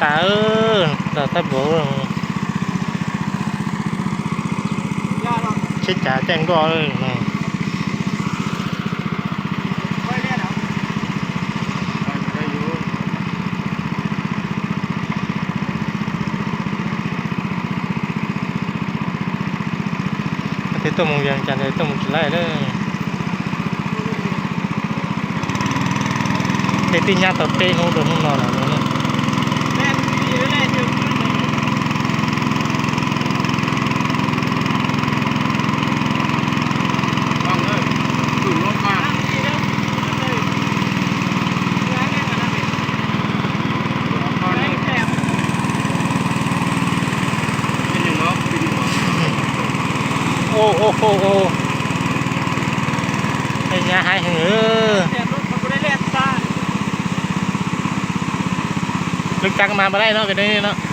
ຕາເອີຍ ຕາຕາໂບ ເຊັດຈາແຈ້ງກໍເລີຍເນາະ. ເທຕົວເມືອງວຽງຈັນ ເທຕົວເມືອງກິນໄລເດີ ເທຕິຍາຕໍ່ເຕະໂນໂດນໂນນອນ. ໂອ້ ໂອ້ ໂອ້ ໂອ້ ໄອ້ຍາຫາຍເຫີ ລົດຈັກມາບໍ່ໄດ້ເນາະ ເປັນແນວນີ້ເນາະ.